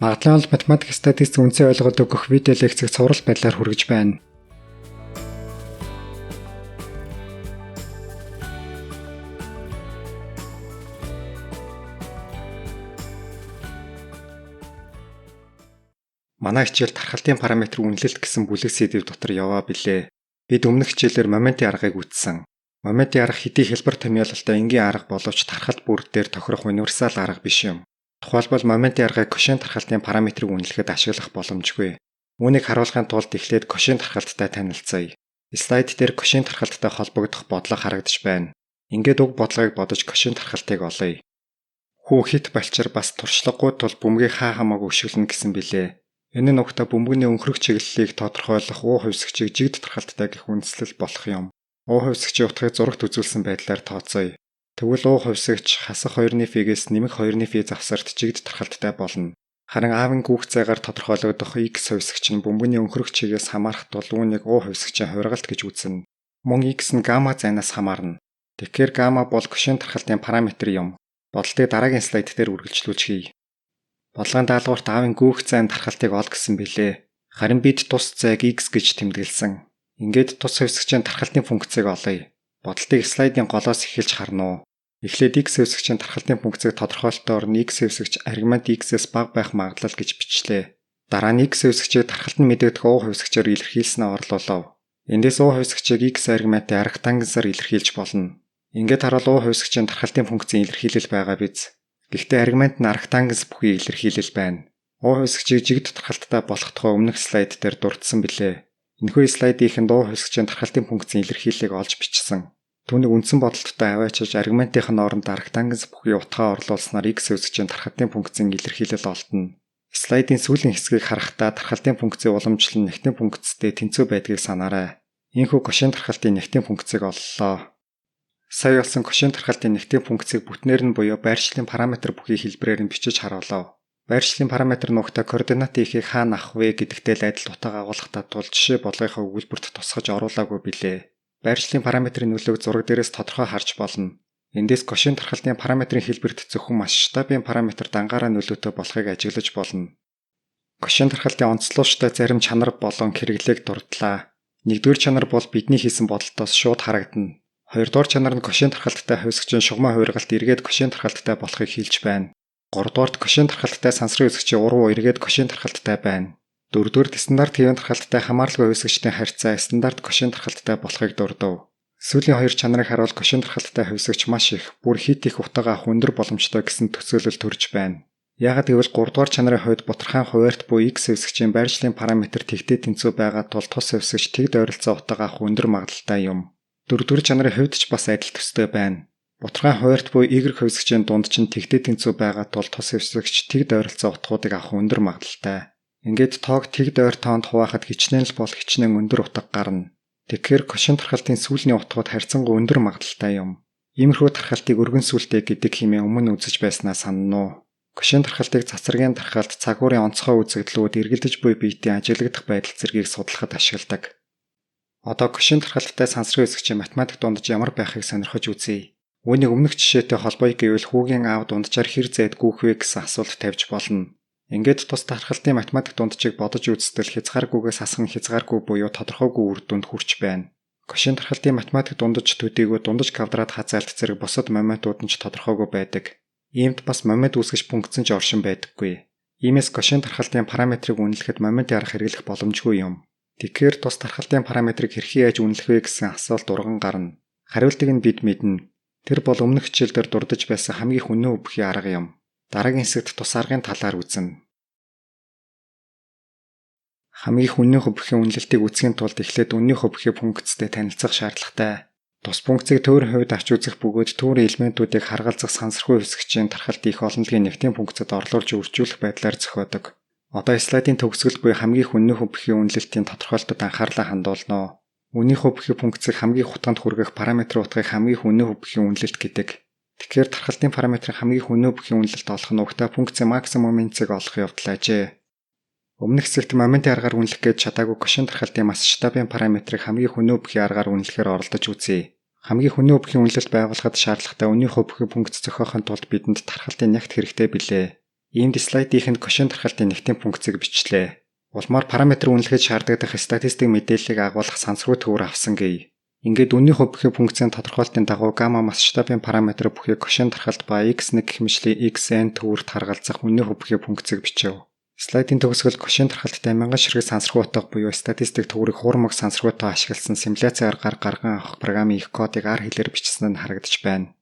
Магадлан бол математик статистик үндсэн ойлголт өгөх видео лекцийг цуврал байдлаар хүргэж байна. Манай хичээл тархалтын параметр үнэлэлт гэсэн бүлэг сэдэв дотор яваа билээ. Бид өмнөх хичээлээр моментын аргыг үзсэн. Моментын арга хэдий хэлбэр томьёололтой энгийн арга боловч тархалт бүр дээр тохирох универсал арга биш юм. Тухайлбал моментын аргыг Кошийн тархалтын параметрыг үнэлэхэд ашиглах боломжгүй. Үүнийг харуулахын тулд эхлээд Кошийн тархалттай танилцъя. Слайд дээр Кошийн тархалттай холбогдох бодлого харагдаж байна. Ингээд уг бодлогыг бодож Кошийн тархалтыг олъё. Хүү хит балчир бас туршлагагүй тул бөмбөгийг хаа хамаагүй өшиглөнө гэсэн билээ. Энэ нь угтаа бөмбөгний өнхрөх чиглэлийг тодорхойлох уу хувьсгчийг жигд тархалттай гэх үндслэл болох юм. Уу хувьсгчийн утгыг зурагт үзүүлсэн байдлаар тооцъё. Тэгвэл уу хувьсагч хасах 2-ны фи-гээс нэмэх 2-ны фи завсарт жигд тархалттай болно. Харин аавын гүөх зайгаар тодорхойлогдох x хувьсагч нь бөмбөгний өнхрөх чигээс хамаарах тул үүнийг уу хувьсагчийн хувиргалт гэж үзнэ. Мөн x нь гамма зайнаас хамаарна. Тэгэхээр гамма бол Кошийн тархалтын параметр юм. Бодолтыг дараагийн слайд дээр үргэлжлүүлж хийе. Бодлогын даалгаварт аавын гүөх зайн тархалтыг ол гэсэн билээ. Харин бид тус зайг x гэж тэмдэглэсэн. Ингээд тус хувьсагчийн тархалтын функцийг олъё. Бодолтыг слайдын голоос эхэлж харна уу? Эхлээд x хувьсагчийн тархалтын функцийг тодорхойлолтоор нь x хувьсагч аргумент x-ээс бага байх магадлал гэж бичлээ. Дараа нь x хувьсагчийг тархалтанд мэдэгдэх у хувьсагчаар илэрхийлснээ орлуулав. Эндээс у хувьсагчийг x аргументын арктангенсаар илэрхийлж болно. Ингээд харуул у хувьсагчийн тархалтын функцийн илэрхийлэл байгаа биз. Гэхдээ аргумент нь арктангенс бүхий илэрхийлэл байна. У хувьсагчийг жигд тархалттай болох тухай өмнөх слайд дээр дурдсан билээ. Энэхүү слайдын у хувьсагчийн тархалтын функцийн илэрхийллийг олж бичсэн. Түүнийг үндсэн бодолттой аваачилж аргументын оронд арктангенс бүхий утгаа орлуулснаар x хувьсагчийн тархалтын функцийн илэрхийлэл олдоно. Слайдын сүүлийн хэсгийг харахтаа тархалтын функцийн уламжлал нь нэгтэн функцтэй тэнцүү байдгийг санаарай. Ийхүү Кошийн тархалтын нэгтэн функцийг оллоо. Сая олсон Кошийн тархалтын нэгтэн функцийг бүтнээр нь буюу байршлын параметр бүхий хэлбэрээр нь бичиж харуулав. Байршлын параметр нь угтаа координатын ихийг хаана авах вэ гэдэгтэй л адил утга агуулгатай тул жишээ бодлогынхаа өгүүлбэрт тусгаж оруулаагүй билээ. Байршлын параметрын нөлөөг зураг дээрээс тодорхой харж болно. Эндээс Кошийн тархалтын параметрын хэлбэрт зөвхөн масштабын параметр дангаараа нөлөөтэй болохыг ажиглаж болно. Кошийн тархалтын онцлууштай зарим чанар болон хэрэглээг дурдлаа. Нэгдүгээр чанар бол бидний хийсэн бодолтоос шууд харагдана. Хоёрдугаар чанар нь Кошийн тархалттай хувьсгчийн шугаман хувиргалт эргээд Кошийн тархалттай болохыг хэлж байна. Гуравдугаарт Кошийн тархалттай сансрын хувьсгчийн урвуу эргээд Кошийн тархалттай байна. Дөрөвдүгээрт стандарт хэвийн тархалттай хамааралгүй хувьсгчдын харьцаа стандарт Кошийн тархалттай болохыг дурдав. Сүүлийн хоёр чанарыг харуул Кошийн тархалттай хувьсгч маш их, бүр хит их утга авах өндөр боломжтой гэсэн төсөөлөл төрж байна. Яагаад гэвэл гуравдугаар чанарын хувьд бутархайн хуваарьт буй x хувьсгчийн байршлын параметр тэгтэй тэнцүү байгаа тул тус хувьсгч тэгд ойролцоо утга авах өндөр магадлалтай юм. Дөрөвдүгээр чанарын хувьд ч бас адил төстэй байна. Бутархайн хуваарьт буй y хувьсгчийн дунд чинь тэгтэй тэнцүү байгаа тул тус хувьсгч тэгд ойролцоо утгуудыг авах өндөр магадлалтай. Ингээд тоог тэгд ойр тоонд хуваахад хичнээн л бол хичнээн өндөр утга гарна. Тэгэхээр Кошийн тархалтын сүүлийн утгууд харьцангуй өндөр магадлалтай юм. Иймэрхүү тархалтыг өргөн сүлтэй гэдэг хэмээн өмнө үзэж байснаа санана уу? Кошийн тархалтыг цацрагийн тархалт, цагуурын онцгой үзэгдлүүд, эргэлдэж буй биетийн ажиглагдах байдал зэргийг судлахад ашигладаг. Одоо Кошийн тархалттай сансрын хэсэгчийн математик дундаж ямар байхыг сонирхож үзье. Үүнийг өмнөх жишээтэй холбоё гэвэл хүүгийн аав дунджаар хэр зайд гүйх вэ гэсэн асуулт тавьж болно. Ингээд тус тархалтын математик дунджийг бодож үзтэл хязгааргүйгээс асхан хязгааргүй буюу тодорхойгүй үр дүнд хүрч байна. Кошийн тархалтын математик дундаж төдийгүй дундаж квадрат хазайлт зэрэг бусад моментууд нь ч тодорхойгүй байдаг. Иймд бас момент үүсгэж функц нь ч оршин байдаггүй. Иймээс Кошийн тархалтын параметрыг үнэлэхэд моментын арга хэрэглэх боломжгүй юм. Тэгэхээр тус тархалтын параметрыг хэрхэн яаж үнэлэх вэ гэсэн асуулт урган гарна. Хариултыг нь бид мэднэ. Тэр бол өмнөх хичээл дээр дурдж байсан хамгийн хүннүү бүхий арга юм. Дараагийн хэсэгт тус аргын талаар үзнэ. Хамгийн хүнний хөвбөхийн үнэлэлтийг үзэхийн тулд эхлээд үнний хөвбөхийн функцтэй танилцах шаардлагатай. Тус функцийг төөрийн хувьд авч үзэх бөгөөд төөрийн элементүүдийг харгалзах сансархуу хэвсгчийн тархалт их олонлогийн нэгтийн функцэд орлуулж үржүүлэх байдлаар зохиодог. Одоо слайдын төгсгөл буюу хамгийн хүнний хөвбөхийн үнэлэлтийн тодорхойлолтод анхаарлаа хандуулна. Үнний хөвбөхийн функцийг хамгийн хутганд хүргэх параметр утгыг хамгийн хүнний хөвбөхийн үнэлэлт гэдэг. Тэгэхээр тархалтын параметрын хамгийн хүнний бүхийн үнэлэлт олох нь угтаа функцийн максимумын цэг олох явдал ажээ. Өмнөх хэсэгт моментын аргаар үнэлэх гэж чадаагүй Кошийн тархалтын масштабын параметрыг хамгийн хүнний бүхийн аргаар үнэлэхээр оролдож үзье. Хамгийн хүнний бүхийн үнэлэлт байгуулахад шаардлагатай үнний хөвбөхийн функц зохиохын тулд бидэнд тархалтын нягт хэрэгтэй билээ. Иймд слайдынх нь Кошийн тархалтын нэгтийн функцийг бичлээ. Улмаар параметр үнэлэхэд шаардлагадах статистик мэдээллийг агуулах сансруу төвөр авсан гэе. Ингээд үнний хувь бүхий функцийн тодорхойлолтын дагуу гамма масштабын параметр бүхий Кошийн тархалт ба x1 гэх мэтчлийн xn төвөрт харгалзах үнний хувь бүхий функцийг бичэв. Слайдын төгсгөл Кошийн тархалттай мянган ширхэг сансархуу утга буюу статистик төврийг хуурмаг сансархуутай ашигласан симуляци аргаар гарган авах програмын их кодыг R хэлээр бичсэн нь харагдаж байна.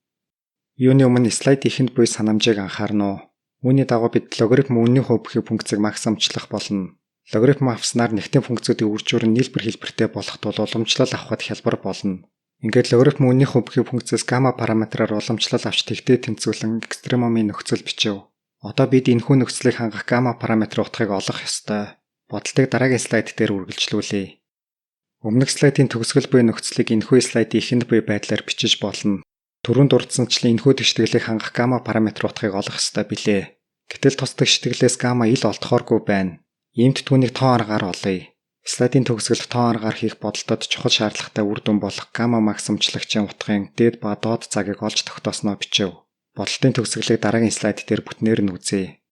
Юуны өмнө слайд ихэнд буй санамжийг анхаарна уу? Үүний дагуу бид логарифм үнний хувь бүхий функцийг максимумчлах болно. Логарифм авснаар нэгтийн функцүүдийн үржүүр нь нийлбэр хэлбэртэй болох тул уламжлал авахад хялбар болно. Ингээд логарифм үнний хувь бүхий функцээс гамма параметраар уламжлал авч тэгтээ тэнцвүүлэн экстремумын нөхцөл бичэв. Одоо бид энэхүү нөхцөлийг хангах гамма параметр утгыг олох ёстой. Бодолтыг дараагийн слайд дээр үргэлжлүүлье. Өмнөх слайдын төгсгөл буй нөхцөлийг энэхүү слайдын эхэнд буй байдлаар бичиж болно. Түрүүнд дурдсанчлан энэхүү тэгштгэлийг хангах гамма параметр утгыг олох ёстой билээ. Гэтэл тус тэгштгэлээс гамма ил олдохооргүй байна. Иймд түүнийг тоон аргаар олъё. Слайдын төгсгөлд тоон аргаар хийх бодолтод чухал шаардлагатай үр дүн болох гамма максимумчлагчийн утгын дээд ба доод цагийг олж тогтоосноо бичэв. Бодолтын төгсгөлийг дараагийн слайд дээр бүтнээр нь үзье.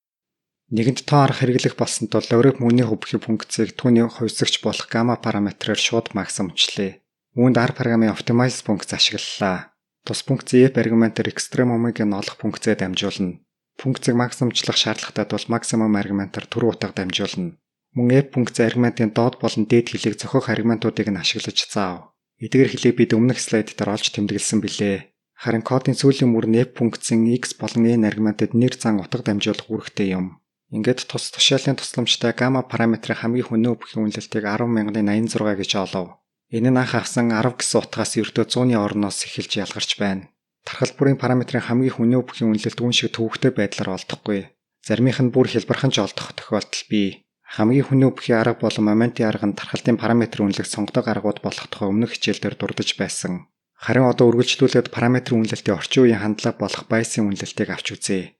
Нэгэнт тоон арга хэрэглэх болсон тул логарифм үнний хувь бүхий функцийг түүний хувьсагч болох гамма параметрээр шууд максимумчлая. Үүнд R програмын optimize функц ашиглалаа. Тус функцийн f аргументаар экстремумыг нь олох функцээ дамжуулна. Функцийг максимумчлах шаардлагатай тул максимум аргументаар түр утга дамжуулна. Мөн f функц аргументын доод болон дээд хилийг зохих аргументуудыг нь ашиглаж заав. Эдгээр хилийг бид өмнөх слайд дээр олж тэмдэглэсэн билээ. Харин кодын сүүлийн мөр нь f функцийн x болон n аргументад нэр зан утга дамжуулах үүрэгтэй юм. Ингээд тус тушаалын тусламжтай гамма параметрын хамгийн хөнөө бүхий үнэлэлтийг 10,086 гэж олов. Энэ нь анх авсан 10 гэсэн утгаас ердөө 100-ны орноос эхэлж ялгарч байна. Тархалт бүрийн параметрын хамгийн хөнөө бүхий үнэлэлт үүн шиг төвөгтэй байдлаар олдохгүй. Заримынх нь бүр хялбархан ч олдох тохиолдол бий. Хамгийн хөнөө бүхий арга болон моментын арга нь тархалтын параметр үнэлэх сонгодог аргууд болох тухай өмнөх хичээл дээр дурдж байсан. Харин одоо үргэлжлүүлээд параметр үнэлэлтийн орчин үеийн хандлага болох Байесийн үнэлэлтийг авч үзье.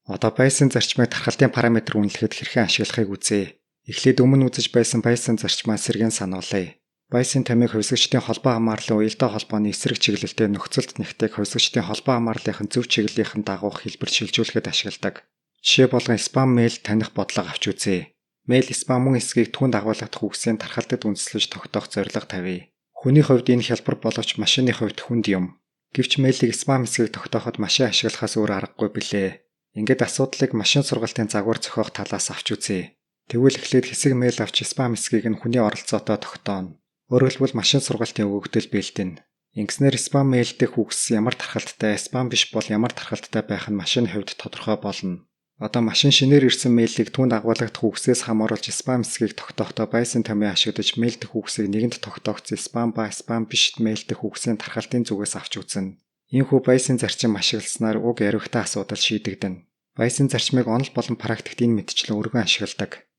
Одоо Байесийн зарчмыг тархалтын параметр үнэлэхэд хэрхэн ашиглахыг үзье. Эхлээд өмнө үзэж байсан Байесийн зарчмаа сэргээн сануулъя. Байесийн томьёог хувьсагчдын холбоо хамаарлын уялдаа холбооны эсрэг чиглэлтэй нөхцөлд нэгтэйг хувьсагчдын холбоо хамаарлынхын зөв чиглэлийнхэн дагуух хэлбэрт шилжүүлэхэд ашигладаг. Жишээ болгон спам мэйл таних бодлого авч үзье. Мэйл спам мөн эсэгийг түүнд агуулгадах үгсийн тархалтад үндэслэж тогтоох зорилго тавья. Хүний хувьд энэ хялбар боловч машины хувьд хүнд юм. Гэвч мэйлийг спам эсэгийг тогтооход машин ашиглахаас өөр аргагүй билээ. Ингээд асуудлыг машин сургалтын загвар зохиох талаас авч үзье. Тэгвэл эхлээд хэсэг мэйл авч спам эсэгийг нь хүний оролцоотой тогтооно. Өөрөөр хэлбэл машин сургалтын өгөгдөл бэлдэнэ. Ингэснээр спам мэйл дэх үгс ямар тархалттай, спам биш бол ямар тархалттай байх нь машины хувьд тодорхой болно. Одоо машин шинээр ирсэн мэйлийг түүнд агуулгадах үгсээс хамааруулж спам эсэгийг тогтоохдоо Байесийн томьёо ашиглаж мэйл дэх үгсийг нэгэнд тогтоогдсон спам ба спам биш мэйл дэх үгсийн тархалтын зүгээс авч үзнэ. Иймхүү Байесийн зарчим ашигласнаар уг яриагтай асуудал шийдэгдэнэ. Байесийн зарчмыг онол болон практикт энэ мэтчлэн өргөн ашигладаг.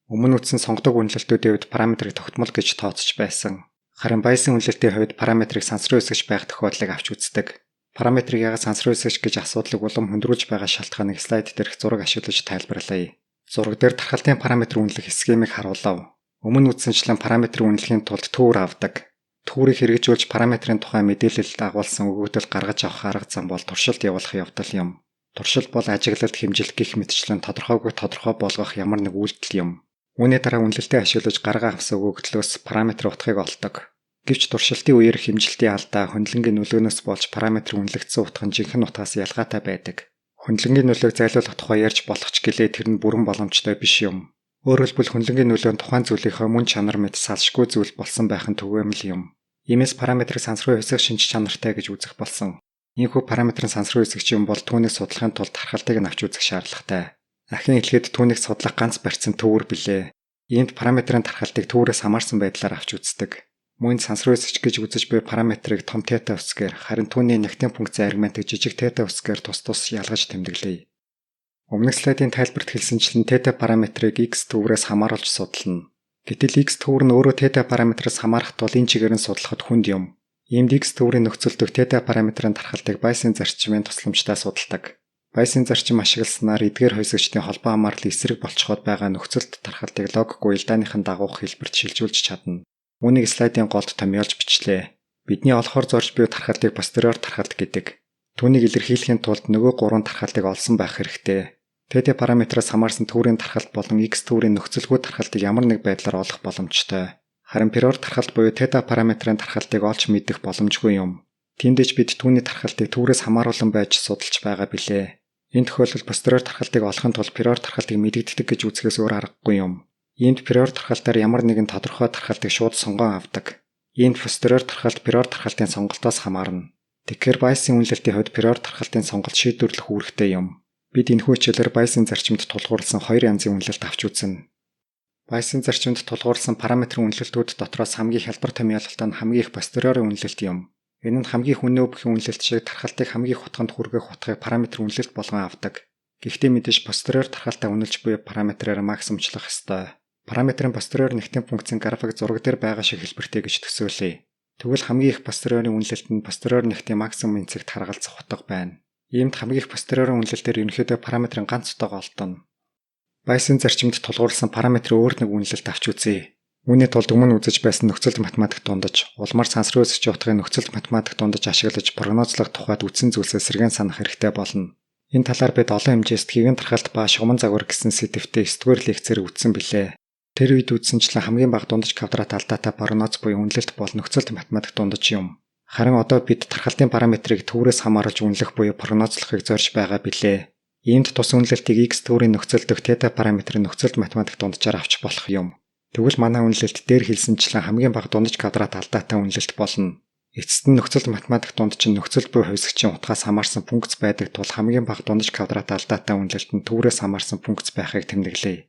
Өмнө үзсэн сонгодог үнэлэлтүүдийн хувьд параметрыг тогтмол гэж тооцож байсан. Харин Байесийн үнэлэлтийн хувьд параметрыг сансрын хэсэгч байх тохиолдлыг авч үздэг. Параметрыг яагаад сансрын хэсэгч гэж асуудлыг улам хөндрүүлж байгаа шалтгааныг слайд дээрх зураг ашиглаж тайлбарлая. Зураг дээр тархалтын параметр үнэлэх схемийг харуулав. Өмнө үзсэнчлэн параметр үнэлэхийн тулд төвөр авдаг. Төврийг хэрэгжүүлж параметрын тухай мэдээлэл агуулсан өгөгдөл гаргаж авах арга зам бол туршилт явуулах явдал юм. Туршилт бол ажиглалт, хэмжилт гэх мэтчлэн тодорхойгүй тодорхой болгох ямар нэг үйлдэл юм. Үүний дараа үнэлэлтээ ашиглаж гарган авсан өгөгдлөөс параметр утгыг олдог. Гэвч туршилтын үеэр хэмжилтийн алдаа хөндлөнгийн нөлөөнөөс болж параметр үнэлэгдсэн утга нь жинхэнэ утгаас ялгаатай байдаг. Хөндлөнгийн нөлөөг зайлуулах тухай ярьж болох ч гэлээ тэр нь бүрэн боломжтой биш юм. Өөрөөр хэлбэл хөндлөнгийн нөлөө нь тухайн зүйлийнхээ мөн чанар мэт салшгүй зүйл болсон байх нь түгээмэл юм. Иймээс параметрыг сансрын хэсэг шинж чанартай гэж үзэх болсон. Иймхүү параметрын сансрын хэсэгч юм бол түүнийг судлахын тулд тархалтыг нь авч үзэх шаардлагатай. Ахин хэлэхэд түүнийг судлах ганц барьсан төвөр билээ. Иймд параметрын тархалтыг төврөөс хамаарсан байдлаар авч үздэг. Мөн сансрын хэсэгч гэж үзэж буй параметрыг том тета үсгээр харин түүний нэгтийн функцийн аргументыг жижиг тета үсгээр тус тус ялгаж тэмдэглэе. Өмнөх слайдын тайлбарт хэлсэнчлэн тета параметрыг x төврөөс хамааруулж судална. Гэтэл x төвөр нь өөрөө тета параметраас хамаарах тул энэ чигээр нь судлахад хүнд юм. Иймд x төврийн нөхцөлдөх тета параметрын тархалтыг Байесийн зарчмын тусламжтай судалдаг. Байесийн зарчим ашигласнаар эдгээр хувьсагчдын холбоо хамаарлын эсрэг болцоход байгаа нөхцөлд тархалтыг логик уялдааныхан дагуух хэлбэрт шилжүүлж чадна. Үүнийг слайдын голд томьёолж бичлээ. Бидний олохоор зорж буй тархалтыг постериор тархалт гэдэг. Түүнийг илэрхийлэхийн тулд нөгөө гурван тархалтыг олсон байх хэрэгтэй. Тета параметраас хамаарсан төврийн тархалт болон x төврийн нөхцөлгүй тархалтыг ямар нэг байдлаар олох боломжтой. Харин приор тархалт буюу тета параметрын тархалтыг олж мэдэх боломжгүй юм. Тиймдээ ч бид түүний тархалтыг төврөөс хамааруулан байж судалж байгаа билээ. Энэ тохиолдолд постериор тархалтыг олохын тулд приор тархалтыг мэдэгддэг гэж үзэхээс өөр аргагүй юм. Иймд приор тархалтаар ямар нэгэн тодорхой тархалтыг шууд сонгон авдаг. Иймд постериор тархалт приор тархалтын сонголтоос хамаарна. Тэгэхээр Байесийн үнэлэлтийн хувьд приор тархалтын сонголт шийдвэрлэх үүрэгтэй юм. Бид энэхүү хичээлээр Байесийн зарчимд тулгуурласан хоёр янзын үнэлэлт авч үзнэ. Байесийн зарчимд тулгуурласан параметрын үнэлэлтүүд дотроос хамгийн хялбар томьёололтой нь хамгийн их постериорын үнэлэлт юм. Энэ нь хамгийн их үнэ бүхий үнэлэлт шиг тархалтыг хамгийн их утганд хүргэх утгыг параметр үнэлэлт болгон авдаг. Гэхдээ мэдээж постериор тархалтаа үнэлж буй параметраар максимумчлах ёстой. Параметрын постериор нэгтэн функцийн график зураг дээр байгаа шиг хэлбэртэй гэж төсөөлье. Тэгвэл хамгийн их постериорын үнэлэлт нь постериор нэгтийн максимум энцэгт харгалзах утга байна. Иймд хамгийн их постериорын үнэлэлтээр ерөнхийдөө параметрын ганц утга олдоно. Байесийн зарчимд тулгуурласан параметрын өөр нэг үнэлэлт авч үзье. Үүний тулд өмнө үзэж байсан нөхцөлд математик дундаж, улмаар сансрын өсөж утгын нөхцөлд математик дундаж ашиглаж прогнозлох тухайд үздсэн зүйлсээ сэргээн санах хэрэгтэй болно. Энэ талаар бид олон хэмжээст хэвийн тархалт ба шугаман загвар гэсэн сэдэвтэ 9-р лекцээр үзсэн билээ. Тэр үед үзсэнчлэн хамгийн бага дундаж квадрат алдаатай прогноз буюу үнэлэлт бол нөхцөлд математик дундаж юм. Харин одоо бид тархалтын параметрыг төврөөс хамааруулж үнэлэх буюу прогнозлохыг зорж байгаа билээ. Иймд тус үнэлэлтийг x төврийн нөхцөл дэх тета параметрын нөхцөлд математик дунджаар авч болох юм. Тэгвэл манай үнэлэлт дээр хэлсэнчлэн хамгийн бага дундаж квадрат алдаатай үнэлэлт болно. Эцэст нь нөхцөлд математик дунд чинь нөхцөл буй хувьсгчийн утгаас хамаарсан функц байдаг тул хамгийн бага дундаж квадрат алдаатай үнэлэлт нь төврөөс хамаарсан функц байхыг тэмдэглэе.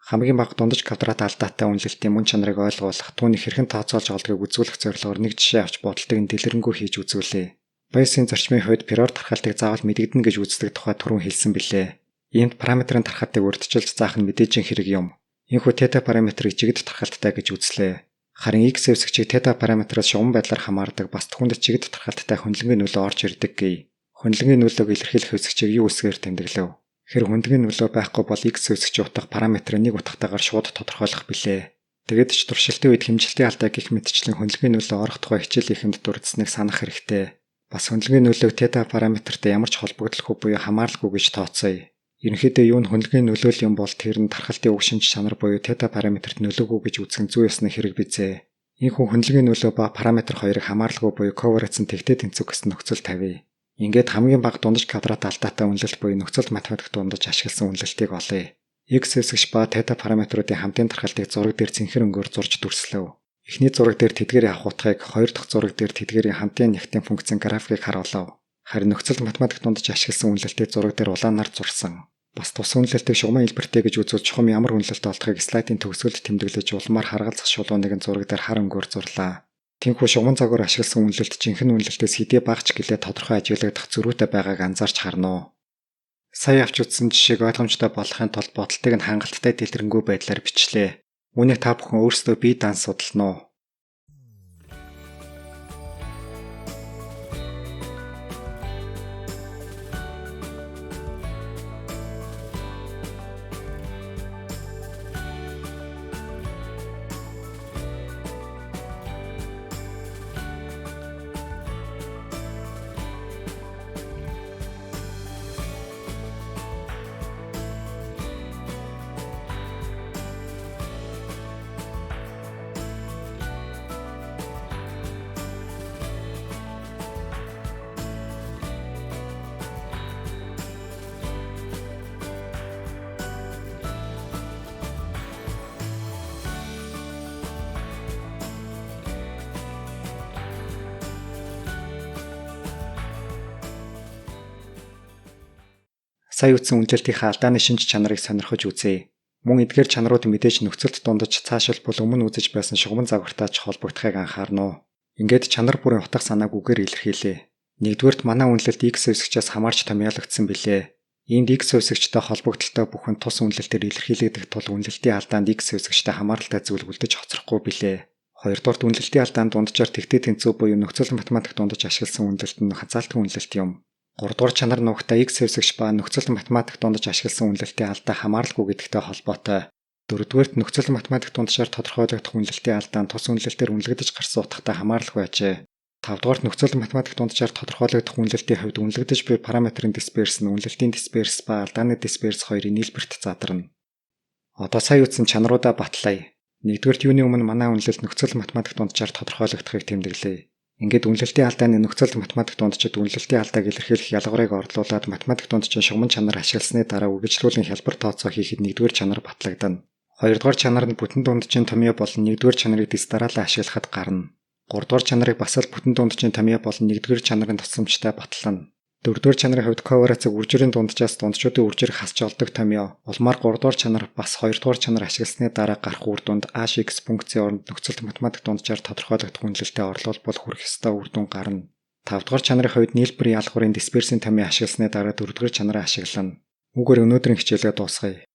Хамгийн бага дундаж квадрат алдаатай үнэлэлтийн мөн чанарыг ойлгуулах, түүнийг хэрхэн тооцоолж олдгийг үзүүлэх зорилгоор нэг жишээ авч бодолтыг нь дэлгэрэнгүй хийж үзүүлье. Байесийн зарчмын хувьд приор тархалтыг заавал мэдэгдэнэ гэж үздэг тухай түрүүн хэлсэн билээ. Иймд параметрын тархалтыг урьдчилж заах нь мэдээжийн хэрэг юм. Энэхүү тета параметрыг чигд тархалттай гэж үзлээ. Харин x хэвсгчийг тета параметраас шугам байдлаар хамаардаг бас түүнд чигд тархалттай хөндлөнгийн нөлөө орж ирдэг гэе. Хөндлөнгийн нөлөөг илэрхийлэх хэвсгчийг юу үсгээр тэмдэглэв? Хэрэг хөндлөнгийн нөлөө байхгүй бол x хэвсгчийн утга параметрын нэг утгатайгаар шууд тодорхойлох билээ. Тэгээд ч туршилтын үед хэмжилтийн алдаа гэх мэтчлэн хөндлөнгийн нөлөө орох тухай хичээл ихэнд дурдсаныг санах хэрэгтэй. Бас хөндлөнгийн нөлөөг тета параметртай ямар ч холбогдлохгүй буюу хамааралгүй гэж тооцъё. Ерөнхийдөө юу нь хөндлөнгийн нөлөөл юм бол тэр нь тархалтын уг шинж чанар буюу тета параметрт нөлөөгүй гэж үзэх нь зүй ёсны хэрэг бизээ. Энэхүү хөндлөнгийн нөлөө ба параметр хоёрыг хамааралгүй буюу ковариацын тэгтээ тэнцвэг гэсэн нөхцөл тавья. Ингээд хамгийн бага дундаж квадрат алдаатай үнэлэлт буюу нөхцөлд математик дундаж ашигласан үнэлэлтийг олъё. X хэвсгч ба тета параметруудын хамтын тархалтыг зураг дээр цэнхэр өнгөөр зурж дүрслэв. Эхний зураг дээр тэдгээрийн авах утгыг, хоёр дахь зураг дээр тэдгээрийн хамтын нэгтэн функцийн графикийг харуулав. Харин нөхцөлд математик дундаж ашигласан үнэлэлтийг зураг дээр улаанаар зурсан. Бас тус үнэлэлтийг шугаман хэлбэртэй гэж үзвэл чухам ямар үнэлэлт олдохыг слайдын төгсгөлд тэмдэглэж улмаар харгалзах шулууныг нь зураг дээр хар өнгөөр зурлаа. Тэнхүү шугаман загвар ашигласан үнэлэлт жинхэнэ үнэлэлтээс хэдий бага ч гэлээ тодорхой ажиглагдах зөрүүтэй байгааг анзаарч харна уу. Сая авч үзсэн жишээг ойлгомжтой болгохын тулд бодолтыг нь хангалттай дэлгэрэнгүй байдлаар бичлээ. Үүнийг та бүхэн өөрсдөө бие даан судална уу? Сая үзсэн үнэлэлтийнхээ алдааны шинж чанарыг сонирхож үзье. Мөн эдгээр чанарууд мэдээж нөхцөлд дундаж цаашилбал өмнө үзэж байсан шугаман загвартай ч холбогдохыг анхаарна уу. Ингээд чанар бүрийн утга санааг үгээр илэрхийлье. Нэгдүгээрт манай үнэлэлт x хэвсгчээс хамаарч томьёологдсон билээ. Иймд x хэвсгчтэй холбогдлолтой бүхэн тус үнэлэлтээр илэрхийлэгдэх тул үнэлэлтийн алдаанд x хэвсгчтэй хамааралтай зүйл үлдэж хоцрохгүй билээ. Хоёрдугаарт үнэлэлтийн алдаанд дунджаар тэгтээ тэнцүү буюу нөхцөл математик дундаж ашигласан үнэлэлт нь хазаалтгүй үнэлэлт юм. Гуравдугаар чанар нуугтаа x хэвсгч ба нөхцөл математик дундаж ашигласан үнэлэлтийн алдаа хамааралгүй гэдэгтэй холбоотой. Дөрөвдүгээрт нөхцөл математик дунджаар тодорхойлогдох үнэлэлтийн алдаа нь тус үнэлэлтээр үнэлэгдэж гарсан утгатай хамааралгүй ажээ. Тавдугаарт, нөхцөл математик дунджаар тодорхойлогдох үнэлэлтийн хувьд үнэлэгдэж буй параметрын дисперс нь үнэлэлтийн дисперс ба алдааны дисперс хоёрын нийлбэрт задарна. Одоо сая үзсэн чанаруудаа батлая. Нэгдүгээрт, юуны өмнө манай үнэлэлт нөхцөл математик дунджаар тодорхойлогдохыг тэмдэглэе. Ингээд үнэлэлтийн алдааны нөхцөл математик дунджид үнэлэлтийн алдааг илэрхийлэх ялгаврыг орлуулад математик дунджийн шугаман чанар ашигласны дараа үргэлжлүүлэн хялбар тооцоо хийхэд нэгдүгээр чанар батлагдана. Хоёрдугаар чанар нь бүтэн дунджийн томьёо болон нэгдүгээр чанарыг дэс дараалан ашиглахад гарна. Гуравдугаар чанарыг бас л бүтэн дунджийн томьёо болон нэгдүгээр чанарын тусламжтай батлана. Дөрөвдүгээр чанарын хувьд ковариацыг үржирийн дунджаас дунджуудын үржир хасч олдог томьёо. Улмаар гуравдугаар чанар бас хоёрдугаар чанар ашигласны дараа гарах үр дүнд h(x) функцийн оронд нөхцөлт математик дунджаар тодорхойлогдох үнэлэлтэд орлуулбал хүрэх ёстой үр дүн гарна. Тавдугаар чанарын хувьд нийлбэр ялгуурын дисперсийн томьёо ашигласны дараа дөрөвдүгээр чанараа ашиглана. Үүгээр өнөөдрийн хичээлээ дуусгая.